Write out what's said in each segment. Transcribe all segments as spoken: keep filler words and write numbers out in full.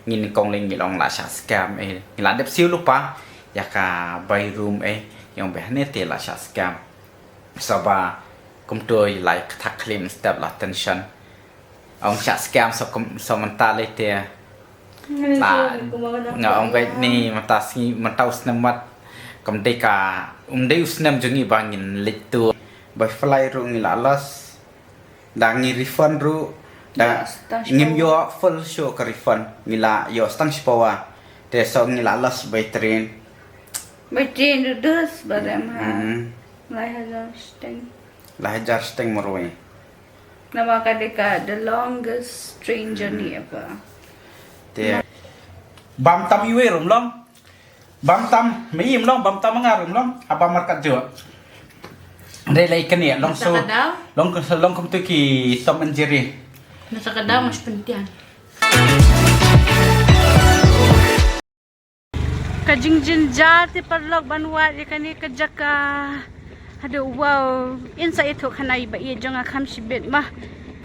Ngin kong lei ngi long la shah scam eh. Ngi la dep siew lypa ïa ka bai room eh. Ïong beh ne te la shah scam. Saba kumto i lai kthak klim step la tension. Ong shah scam so kum so mynta lei te. La nga ong beh ni mynta sngi mynta u snem mat. Kum dei ka um dei u snem jong ngi ba ngin leit tu. Bai fly ruh ngi la loss. Da ngi refund ruh da ngim ïoh full shuh ka refund, ngi la ïoh stang shi pawa. Te so ngi la loss by train. By train ruh dus barem ha. Hmm. Lai hajar shiteng. Lai hajar shiteng marwei. Namar ka dei ka the longest train journey ever. Te bam tam iwei rum long. Bam tam, me im long, bam tam nga rum long, a bam markat jo. Dei lai kene long so. Long long kum tu ki Tom and Jerry. Nasa ka daw mas pentian. Ka jingjynjar te paralok ban wad ïa kane ka jaka. Haduh wow, in sa ïathuh khana ïa i ba ïeit jong nga kham shibit ma.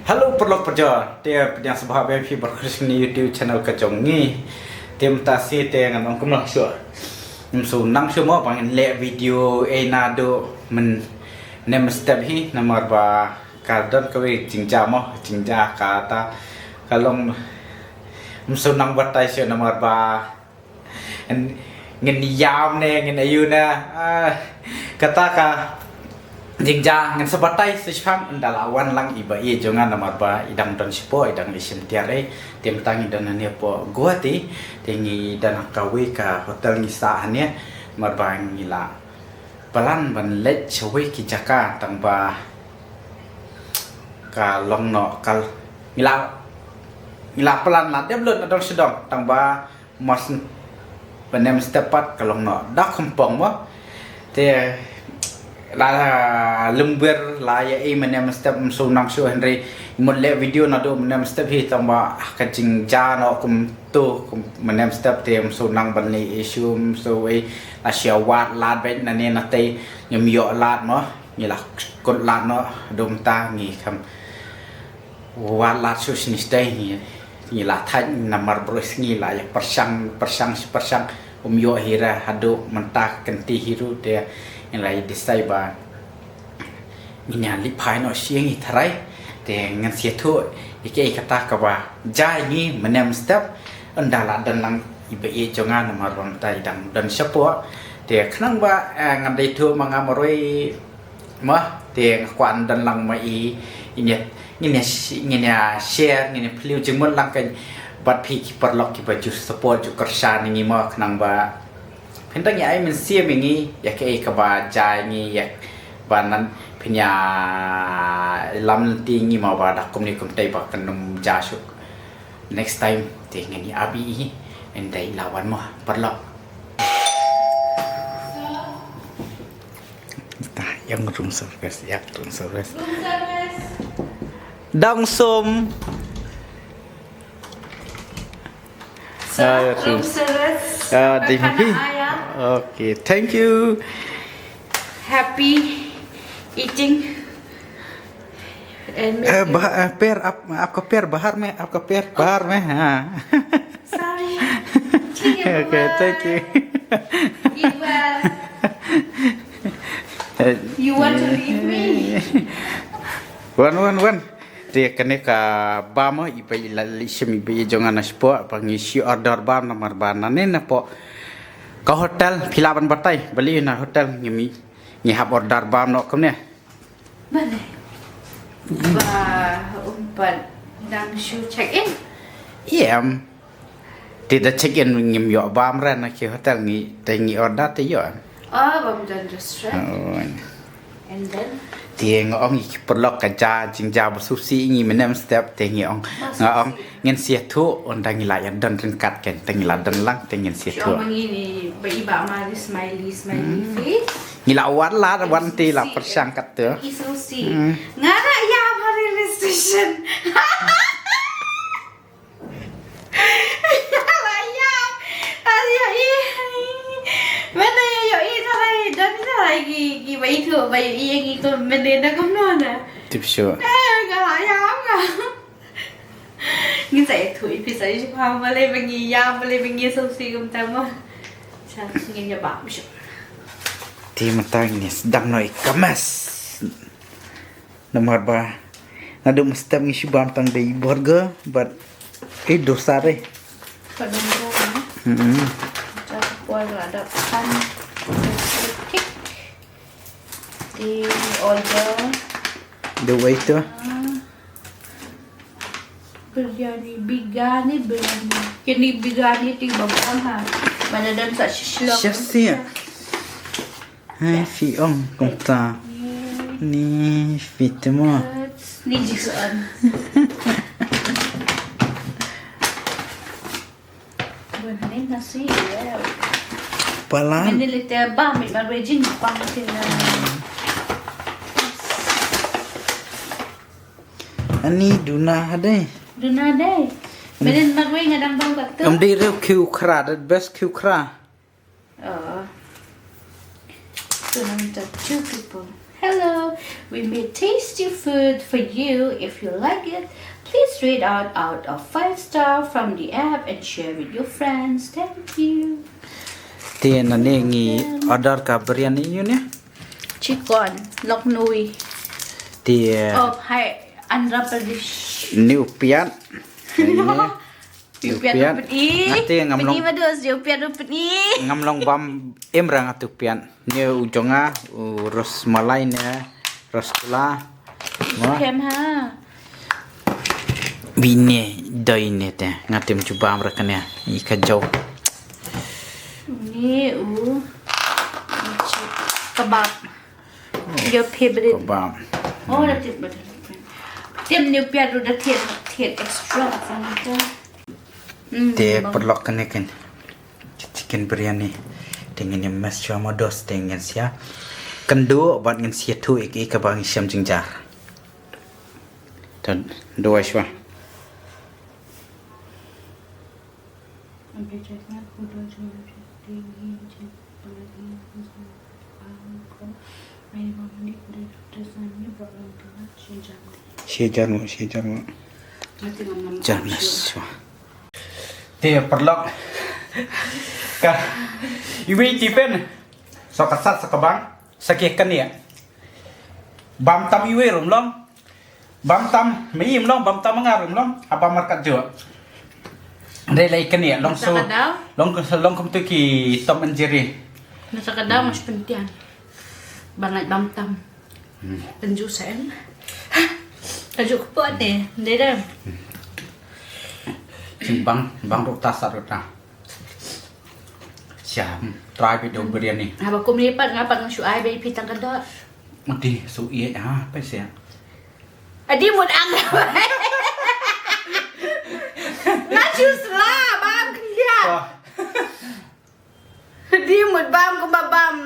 Hello paralok parajor, te pdiang sngewbha ba phi bar khuslai ïa ka YouTube channel ka jong ngi. Te mynta shi te ngan ong kumno shuh. Ngim shu nang shuh mo ba ngin leh video ei naduh mynne mynstep hi namar ba ka don kawei jingjia mo, jingjia kata ka long ngim shu nang batai shuh namar ba Ngin ïam ne ngin ayu ne, ah, kata ka jingjia ngin sa batai sa shipang ynda la wan lang i ba ïeit jong nga namar ba i dang don shapoh, i dang leit shim tiar ei. Te mynta ngi don hangne hapoh Guwahati, te ngi don ha kawei ka hotel ngi sah hangne namar ba ngi la plan ban leit shawei ki jaka tang ba ka long noh ka ngi la ngi la plan la dep lut na dong sha dong tang ba Mas ba nem step pat ka long noh da khum pong mo. Te la lum wer la ïa i ma nem step ym shu nang shu hynrei mut leh video naduh ma nem step hi tang ba ka jingjia noh kumto kum ma nem step te ym shu nang ban leh issue ym shu i la shia wad lad bad na ne na tei ngim ïoh lad mo ngi la kut lad noh dum ta ngi kham. Wat lad shuh shini sdei ngi, ngi la thait namar baroh sngi la ïa pyrshang, pyrshang, pyrshang. Um ïoh hi re haduh mynta kynti hi ruh te ngi la ïa decide ba ngin ïa leit phai noh sha ïing hi tharai. Te ngan sa ïathuh ïa kaei kata kaba jia ïa ngi mynne mynstep. Ynda la don lang i ba ïeit jong nga namar ba mynta i dang don shapoh. Te khnang ba, eh, ngan da ïathuh ma nga marwei. Mo, te nga kwah don lang ma i, ngin ïa, ngin ïa sh-, ngin ïa share, ngin ïa phylliew jingmut lang ka bad phi ki paralok kiba ju support ju kyrshan ïa ngi mo khnang ba phin dang ïa ai mynsiem ïa ngi ïa kaei kaba jia ïa ngi ïa ba nan phin ïa lam lynti ïa ngi mo ba da kumne kumtei ba kan ym jia shuh. Next time te ngin ïa ap ïa i, ynda i la wan mo paralok. Ta, ïa room service, ïa room service. Dang som. Sir, ah, room service. Ah, di makan hi. Okay, thank you. Happy eating. And eh, bah, eh, per, ap, apka per bahar mein, apka per bahar mein, ha. Sorry. Okay, thank you. Eat well. Eh, you want to leave me? Wan, wan, wan. Te kane ka bam i ba i la leit shim i ba i jong nga na shapoh ba ngi shu order bam namar ba nane na poh ka hotel phi lah ban batai balei na hotel ngi mi ngi hap order bam noh kumne. Balei? Ba um pat dang shu check in. Ïa em. Te da check in ngim ïoh bam re na ki hotel ngi te ngi order te ïoh. Ah, bam don restaurant. Oh. And then? Te nga ong ïa ki paralok ka jia jingjia ba sngewsih ïa ngi mynne mynstep te ngi ong nga ong ngin sa ïathuh ynda ngi la ïa don ryngkat kan te ngi la don lang te ngin sa ïathuh. Ong ma ngi ni ba i ba ma di smiley smiley face. Ngi la wad lad wan te la pyrshang kat te. I sngewsih. Nga la ïam ha railway station. Ïa, ïa, ïa, ïa, mynne ïa, ïa, ïa, tharai, don tharai ki, ki ba ithuh, ba ïa, ïa, ki ko mynne na kumno na. Tip shuh. Eh, nga, ïa, nga. Ngin sa ïathuh ïa phi sa shuwa balei ba ngi ïam, balei ba ngi sngewsih kumta mo. Sa ngin ïa bam shuh. Te mynta ngin sdang noh ïa ka mess. Namar ba naduh mynstep ngi shu bam tang da i burger bad i dosa re. Ka dum ro na. Hmm. Ka poi la da pan. Tik. Te order. The waiter. Ah. Biryani, bigani, biryani. Kini biryani ti babang ha. Mana dan sa shishlok. Chef siap. Hai, si ong kumta. Ni fitma. Ni jison. Bun ni nasi ya. Palan. Ini lite ba mit ma rejin pang sila. Ani duna hadai. Duna dai. Menen magwe ngadang bang batu. Am dei reu kiu kra, the best kiu kra. Oh. So now we got two people. Hello, we made tasty food for you. If you like it, please rate out out of five star from the app and share with your friends. Thank you. Te nane ngi order ka biryani yu ne? Chicken, Lucknowi. Te oh, hi, Andhra Pradesh. New piat. Ni. Piat. Piat. Ngate ngam long. Pini ma dos jo piat pini. Ngam long bam em rang atu piat. Ni u jonga, u rosmalai ne, rosgula. Ma. Kem ha. Bine doi ne te. Ngate mchu bam ra kane. I ka jo. Ni u. Kebab. Your favorite. Kebab. Oh, that is better. Tem ni piat ru da thied, thied extra. Hmm, te bang. Paralok kane kan. Chicken biryani. Te ngin ïa mess shuwa ma dos te ngin sa ïa kynduh bad ngin sa ïathuh ïa ki kaba ngi shem jingjar. Te duwai shuwa. Shi jar mo, shi jar mo. Jar mo. Te paralok. Ka iwi tipen. Sa ka sat sa ka bang. Sa ki kane. Bam tam iwi rum long. Bam tam, me im long, bam tam nga rum long, haba markat jo. Dei lai kane, long so, long, long kumtu ki Tom and Jerry. Na sa ka daw mas pyntian. Ba ngai bam tam. Hmm. Penju sen. Ka ju kpo te, dei dei. Sing bang, bang ruk ta sat ruk ta. Siam, try bit dong biryani. Haba kum ni pat nga pat nga shu ai ba i phi tang ka dot. Mati su ie ha, pa sia. Adi mut ang. Nga shu sla, bam khyndiat. Adi mut bam kumba bam.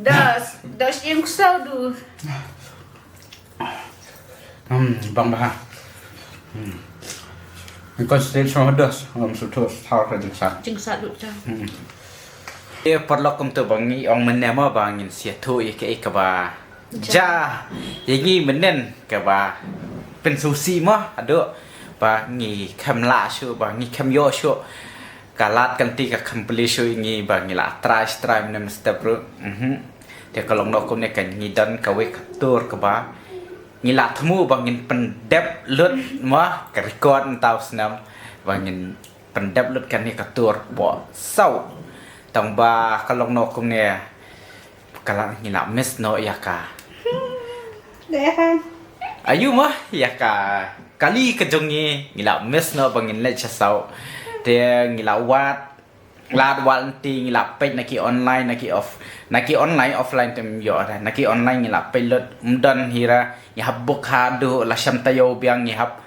Das, das ïing ksau du. Hmm, bang bah. Hmm. Ni kon state song dos, ngam su thos, thau ka jingsat. Jingsat du ta. Hmm. Ïa paralok kumtu ba ngi ong mynne mo ba ngin sa ïathuh ïa kaei kaba ja ïa ngi mynne kaba pynsngewsih mo haduh ba ngi khlem lah shuh ba ngi khlem ïoh shuh. Ka lad ka lynti ka khlem plie shuh ïa ngi ba ngi la try try mynne mynstep ruh. Mhm. Te ka long noh kumne ka ngi don kawei ka tour kaba ngi la thmu ba ngin pyndep lut mo ka record mynta u snem ba ngin pyndep lut kane ka tour po sau. Tang ba ka long noh kumne ka la ngi la miss noh ïa ka. Dei ha. Ayu mo ïa ka kali ka jong ngi ngi la miss noh ba ngin leit sha sau. Te ngi la wad lad wad lynti ngi la peit na ki online na ki off na ki online offline te ym ïoh re na ki online ngi la peit lut ym don hi re ngi hap book haduh la shem taïew biang ngi hap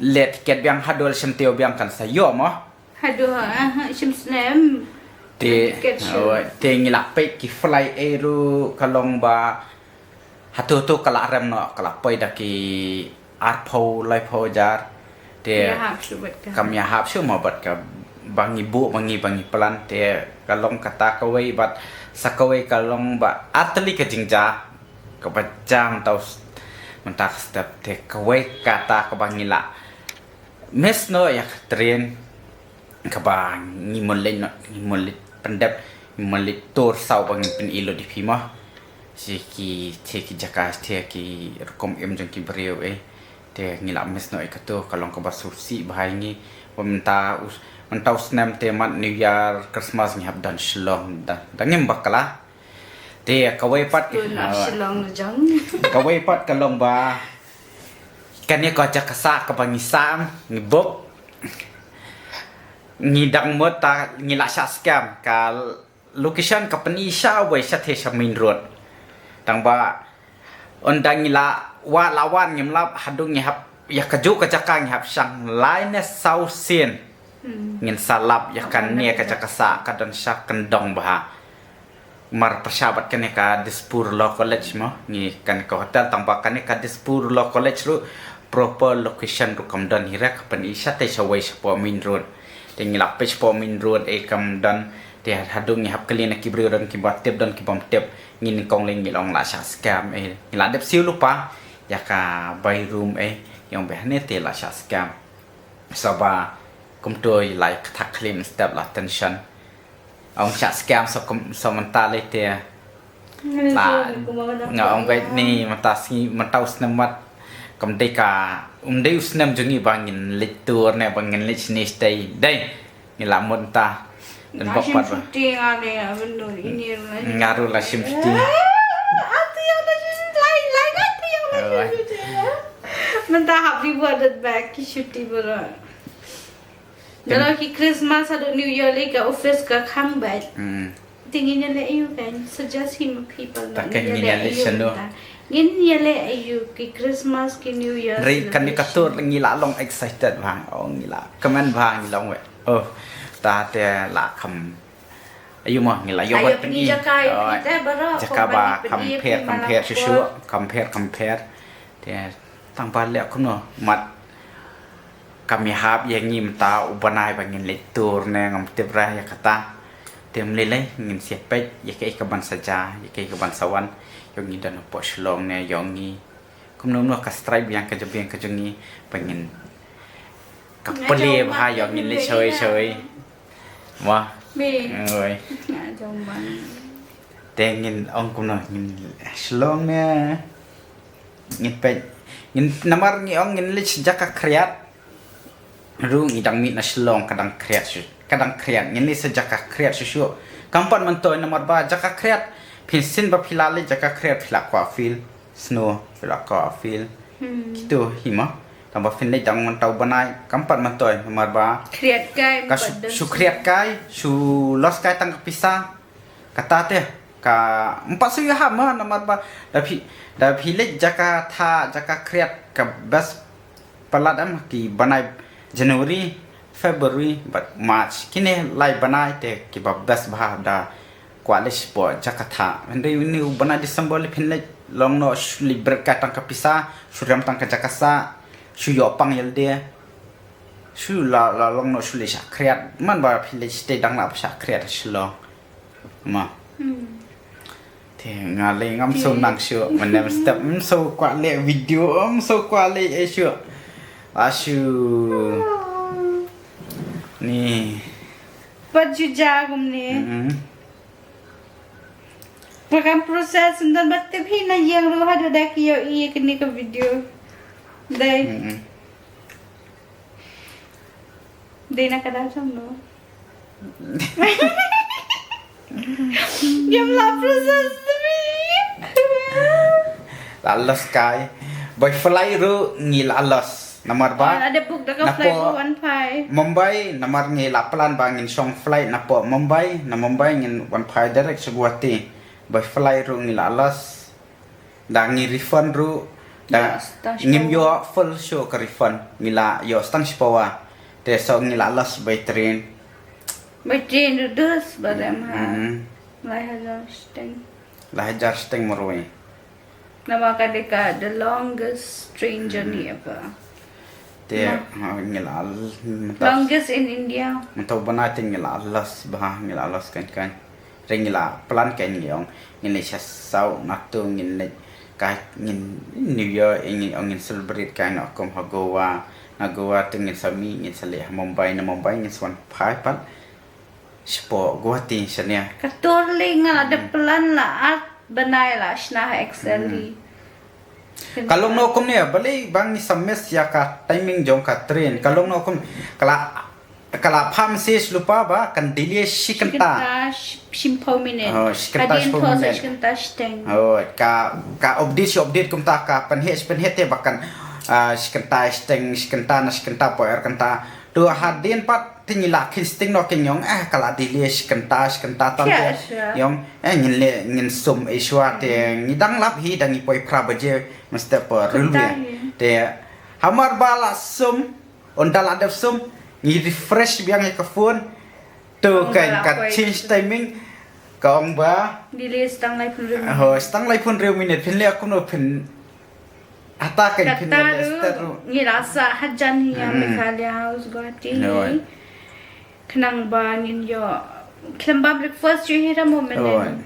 leit tiket biang haduh la shem taïew biang kan sa ïoh mo. Haduh ha ha shem snem. Te tiket shu. Te ngi la peit ki flight ei ruh ka long ba hato to ka la rem noh ka la poi da ki arphew laiphew hajar. Te kam ïahap shuh bad ka kam ïahap shuh mo bad ka ba ngi buh ba ngi ba ngi plan te ka long kata kawei bad sa kawei ka long ba artylli ka jingja kaba jam tau mynta ka step te kawei kata kaba ngi la Miss noh ïa ka train kaba ngi mon leit noh, ngi mon leit pyndep, ngi mon leit tur saw ba ngin pyni lut ïa phi mo. Shi ki, shi ki jaka, shi ki rukom im jong ki briew eh. Te ngi la miss noh ïa kato, ka long kaba sngewsih bha ïa ngi. Ba mynta u, mynta u snem te mat New Year, Christmas ngi hap don Shillong da, da ngim bakla. Te kawei pat, Shillong jong. Kawei pat ka long ba kane ka jaka sah kaba ngi sam, ngi book. Ngi dang mut ta ngi la shah scam, ka location ka pyni shawei shatei sha main road. Tang ba ynda ngi la wad la wan ngim lap haduh ngi hap ïa kajuh ka jaka ngi hap shang lai ne saw sien. Ngin sa lap ïa kane ka jaka sah ka don sha kyndong bha. Mar pyrshah bad kane ka Dispur Law College mo, ngi kane ka hotel tang ba kane ka Dispur Law College ruh proper location ruh kam don hi re, ka pyni shatei shawei shapoh main road. Te ngi la peit shapoh main road eh kam don, te haduh ngi hap kylli na ki briew don kiba tip don kibym tip, ngi nyngkong lei ngi la ong la shah scam eh, ngi la dep siew lypa ïa ka bai room eh, ngi ong ba hane te la shah scam. Sa ba kumto i la ïa kthah khlem step la tension. Ong shah scam sa kum sa mynta lei te. La nga ong ba ni mynta sngi mynta u snem mat. Kam dei ka, um dei u snem jong ngi ba ngin leit tur ne ba ngin leit shane shatei. Dei ngi la mut mynta. Dan bok pat ba. Shim shuti nga ne, nga ruh la shim shuti. Ati ïa la shim, lai lai ati ïa la shim shuti. Mynta hap rewarded back ki shuti baroh. Dalam ki Christmas haduh New Year lei ka office ka khang bad. Te ngin ïaleh aïu kan, suggest hi ma people. Ngin ïaleh aïu. Ngin ïaleh aïu ki Christmas ki New Year. Ri kan ni ka tur ngi la long excited bha. Oh ngi la comment bha ngi long wei. Oh ta te la kham. Aïu mo ngi la ïoh ban pyni jaka, jaka ba kham pher kham pher shuh shuh, kham pher kham pher. Te tang ba leh kumno mat kam ïahap ïa ngi mynta u bnai ba ngin leit tur ne ngam tip re ïa kata. Te ym lei lei ngin sa peit ïa kaei kaban sa jia, ïa kaei kaban sa wan. Ïoh ngi don hapoh Shillong ne ïoh ngi kumno kumno ka stripe biang ka jong biang ka jong ngi ba ngin ka plie bha ïoh ngin leit shawei shawei. Wah. Oi. Te ngin ong kumno ngin Shillong ne. Ngin peit ngin namar ngi ong ngin leit sha jaka khriat. Ruh ngi dang mih na Shillong ka dang khriat shuh, ka dang khriat ngin leit sha jaka khriat shuh shuh. Kam pat myntoi namar ba jaka khriat phin sien ba phi la leit jaka khriat phi la kwah feel snow, phi la kwah feel kito hi mo. Tang ba phin leit dang mynta u bnai kam pat myntoi namar ba khriat kai ka shu khriat kai shu loss kai tang ka pisa. Kata te ka ym pat shu ïahap mo namar ba da phi, da phi leit jaka thah jaka khriat ka best palat em ki bnai January, February bad March kine lai bnai te kiba best bha da kwah leit shapoh jaka thah. Hynrei une u bnai December lei phin leit long noh shu leit bret kai tang ka pisa, shu rem tang ka jaka sah, shu ïoh pang ïalade. Shu la la long noh shu leit shah khriat man ba phi leit shatei dang lah ba shah khriat ha Shillong. Ma. Te nga lei ngam shu nang shu, manem step, ngam shu kwah leh video, ngam shu kwah leh eh shu. Ashu. Ni. Pat ju ja kumne. Nga kam process ndan ba tip hi na ïeng ruh haduh da ki ïohi ïa kane ka video. Dei. Dei na ka da jong no. Ngim lah process tbit. La loss kai. Bai flight ruh ngi la loss. Namar ba. Ada book da ka flight ruh wan phai. Mumbai namar ngi la plan ba ngin shong flight napoh Mumbai, na Mumbai ngin wan phai direct sha Guwahati. Bai flight ruh ngi la loss. Da ngi refund ruh da ngim ïoh full shuh ka refund, ngi la ïoh stang shi pawa. Te so ngi la loss bai train. Bai train ruh dus ba dem ha. Lai hajar shiteng. Lai hajar shiteng marwei. Namar ka dei ka the longest train journey ever. Te ngi la longest in India. Mynta u bnai te ngi la loss bha, ngi la loss kan kan. Re ngi la plan kan ngi ong ngin leit sha South nato ngin leit ka ngin New Year ngin ong ngin celebrate ka na kum ha Goa. Na Goa te ngin sa mih, ngin sa leit ha Mumbai, na Mumbai ngin sa wan phai pat shapoh Guwahati shane. Ka tour lei nga la dep plan la ar bnai la shna ha Excel hi. Ka long noh kumne, balei ba ngi sa miss ïa ka timing jong ka train. Ka long noh kum, ka la, ka la phah message lypa ba kan delay shi kynta. Shi kynta, shi-, shiphew minit. Oh, shi kynta, hadien shiphew thoh sa minit. Shi kynta shiteng. Oh, ka, ka update, shi update kumta, ka pynheh, shi pynheh te ba kan, ah, shi kynta shiteng, shi kynta na shi kynta, poi ar kynta. To hadien pat te ngi la kheiñ sting noh, kheiñ ong, eh, ka la delay shi kynta, shi kynta tang. Ïa, te sure. Ong, eh, ngin leh, ngin sum ei shuwa te, ngi dang lap hi, dang ngi poi phra baje mynstep por railway. Kynta hi. Te hamar ba la sum, ynda la dep sum, ngi refresh biang ïa ka phone. To ong ka, ba la ka poi change timing, ka ong ba delay shi tang laiphew hynriew minit. Ho, shi tang laiphew hynriew minit, phin leh kumno, phin Hata kan phin leh start ruh. Ngi la sah hajan hi ïa Meghalaya House Guwahati hi. Khnang ba ngin ïoh khlem ba breakfast ju hi ra mo mynnin.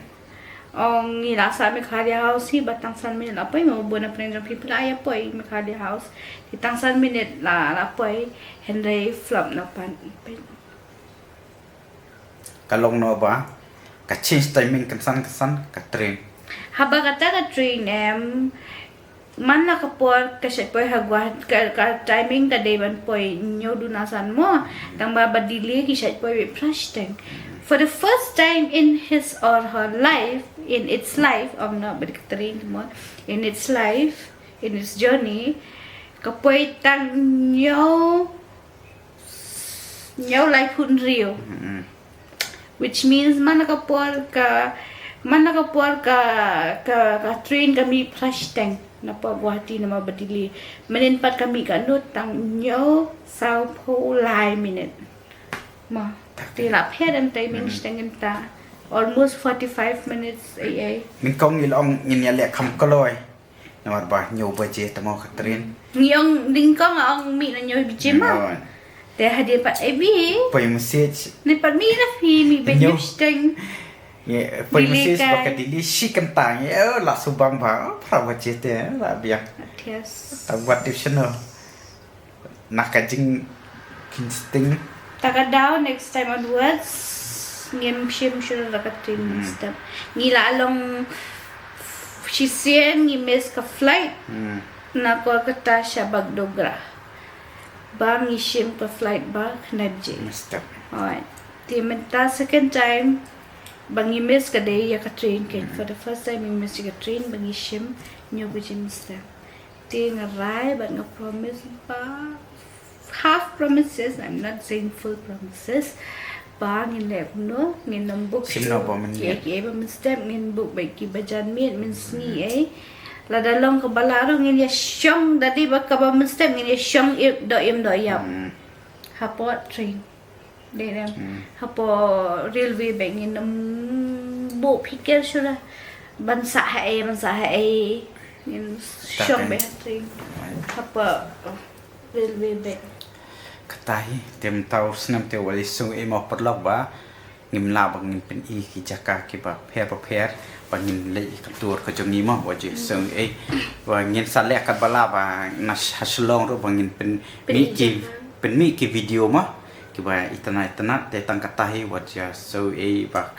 Ong ngi la sah Meghalaya House hi ba tang san minit la poi mo, bun na pyrshah jong phi phi la ïa poi Meghalaya House. Te tang san minit la, la poi, hynrei flop na pan. Ka long noh ba ka change timing kynsan kynsan ka train. Haba kata ka train em, man la ka por ka shait poi ha Guwah-, ka, ka timing ka dei ban poi hynñiew duna san mo. Tang ba ba delay ki shait poi beit phra shiteng. For the first time in his or her life, in its life, ong noh ba ka train mo, in its life, in its journey, ka poi tang hynñiew hynñiew laiphew hynriew. Which means man la ka por ka, man la ka por ka, ka, ka train ka mih phra shiteng na pdeng Guwahati namar ba delay. Mynnin pat ka mih katno, tang hynñiew sawphew lai minit. Mo. Te la pher em timing shiteng, ngin ta almost forty-five minutes ei ei. Nyngkong ngi la ong ngin ïaleh kham kloi. Namar ba hynñiew baje te mo ka train. Ngi ong nyngkong nga ong mih na hynñiew baje mo. Te hadien pat ei bi. Poi message. Ni pat mih na phi mih ba hynñiew shiteng. Poi message ba ka delay shi kynta, ngi la shu bam ba phra baje te la biang. Yes. Ta wat dep shano. Na ka jingkheiñ sting. Ta ka daw next time onwards ngim shim shuh da ka train mynstep. Ngi la long shisien ngi miss ka flight na Kolkata sha Bagdogra. Ba ngi shim ka flight ba khyndai baje. Mynstep. Alright. Te mynta second time ba ngi miss ka dei ïa ka train keiñ. For the first time ngi miss ïa ka train ba ngi shim hynñiew baje mynstep. Te nga rai bad nga promise ba half promises, I'm not saying full promises. Ba ngin leh kumno, ngin ym book shuh kiei kiei ba mynstep, ngin book beit kiba janmiet mynsngi ei. Lada long kaba lah ruh ngin ïa shong, da dei ba kaba mynstep ngin ïa shong doh im doh ïap hapoh train. Dei dem. Hapoh railway beit ngin ym buh phikir shuh lah ban sah ha ei, ban sah ha ei. Ngin shong beit ha train. Hapoh railway beit. Kata hi, te mynta u snem te wat ju sngew ei mo paralok ba ngim lah ba ngin pyni ki jaka kiba pher ba pher ba ngin leit ïa ka tour ka jong ngi mo, wat ju sngew ei. Ba ngin sa leh katba lah ba na ha Shillong ruh ba ngin pynmih ki, pynmih ki video mo. Kiba itynnat itynnat, te tang kata hi wat ju sngew ei ba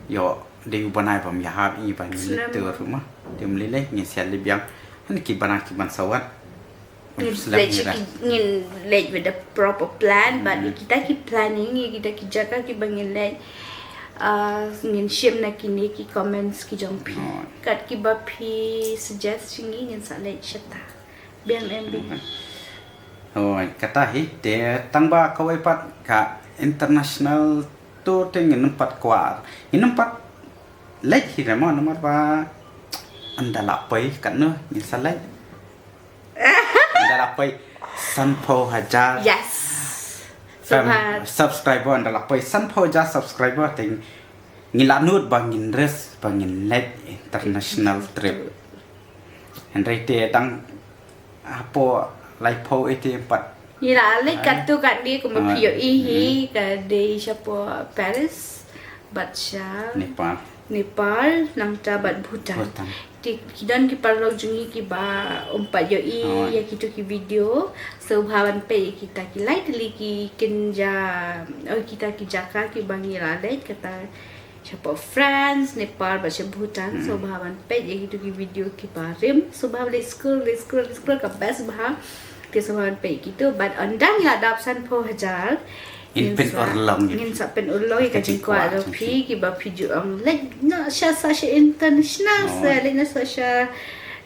ïoh dei u bnai bym ïahap ïa ba ngin leit tour ruh mo. Te ym lei lei, ngin sa leit biang. Hangne ki bnai ki ban sa wan. Ngin leit, ngin leit with a proper plan, bad ïa kita ki planning, ïa kita ki jaka kiba ngin leit, ah, ngin shim na kine ki comments ki jong phi. Kat kiba phi suggest sha ngi ngin sa leit shata. Biang em bi. Hooid, kata hi, te tang ba kawei pat ka international tour te ngin ym pat kwah. Ngin ym pat leit hi re mo, namar ba ynda la poi katno ngin sa leit. Ynda la poi sanphew hajar. Yes. Subscriber, ynda la poi sanphew hajar subscriber te ngi la nud ba ngin risk ba ngin leit international trip. Hynrei te dang hapoh laiphew ei te pat. Ngi la leit katto katne kumba phi ïohi hi, ka dei shapoh Paris bad sha Nepal. Nepal, nangta bad Bhutan. Bhutan. Te ki don ki paralok jong ngi kiba ym pat ïohi ïa kito ki video. Sngewbha ban peit ïa kita ki lai tylli ki kynja, oh, kita ki jaka kiba ngi la leit, kata shapoh France, Nepal bad sha Bhutan. Sngewbha ban peit ïa kito ki video kiba rim. Sngewbha leit scroll, leit scroll, leit scroll, ka best bha. Te sngewbha ban peit kito, bad ynda ngi la dap sanphew hajar, ngin pynurlong, ngin sa pynurlong ïa ka jingkwah jong phi, kiba phi ju ong leit noh sha, sa sha international, sa leit noh sa sha,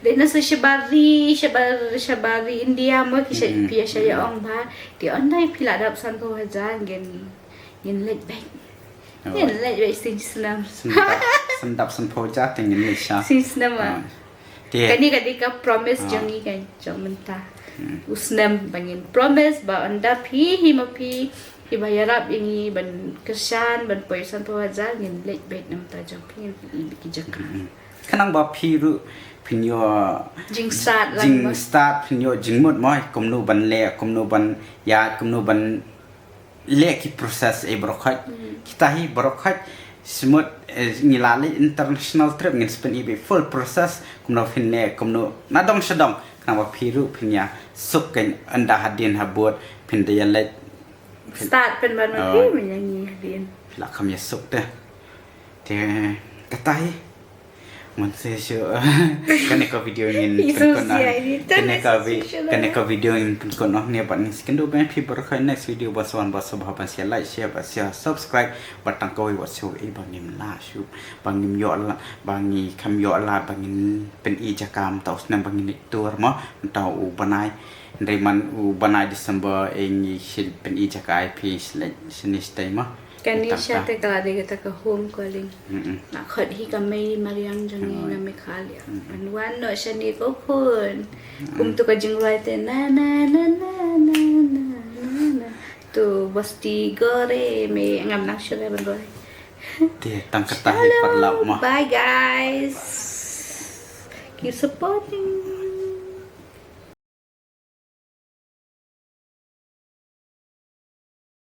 leit noh sa sha bari, sha bar, sha bari India mo, ki sha, phi ïa sha ïa ong bha. Te ynda phi la dap sanphew hajar, ngin, ngin leit beit. Ngin leit beit shisnem. Sngewdap, sngewdap sanphew hajar te ngin leit sha. Shisnem ah. Te kane ka dei ka promise jong ngi ka jong mynta. U snem ba ngin promise ba ynda phi hi ma phi, phi ba ïarap ïa ngi ban kyrshan, ban poi sanphew hajar, ngin leit beit na bynta jong phi, ngin pyn-i ki jaka. Khnang ba phi ruh phin ïoh jingstad lang, jingstad, phin ïoh jingmut mo, kumno ban leh, kumno ban ïaid, kumno ban leh ki process, eh, baroh khoit. Kita hi baroh khoit, shu mut, eh, ngi la leit international trip, ngin sa pyn-i beit full process, kumno phin leh, kumno na dong sha dong, khnang ba phi ruh phin ïa suk, kan ynda hadien habud phin da ïa leit. Stad pynban ma phi, mynta ngi hadien. Phi la kham ïa suk te. Te kata hi. Mynta shu kane ka video ngin pynkut noh. Kane ka vi-, kane ka video ngin pynkut noh ne, bad ngin sa ïakynduh bad phi baroh khoit next video. Bad sngewbha, bad sngewbha ban sa like, share bad sa subscribe. Bad tang kawei wat shu, eh, ba ngim lah shuh, ba ngim ïoh lad, ba ngi kham ïoh lad, ba ngin pyn-i jaka mynta u snem ba ngin leit tour mo, mynta u bnai. Hynrei man u bnai December, eh, ngi sa pyn-i jaka ïa phi, sa leit shane shatei mo. Kane sha te ka la dei kata ka home calling. Nga khot hi ka mei mariang jong ngi na Meghalaya. Ban wan noh shane ko khun. Kumto ka jingrwai te na na na. To bosti gore me, ngam nang shu leh ban rwai. Te tang kata hi paralok mo. Bye guys. Keep supporting.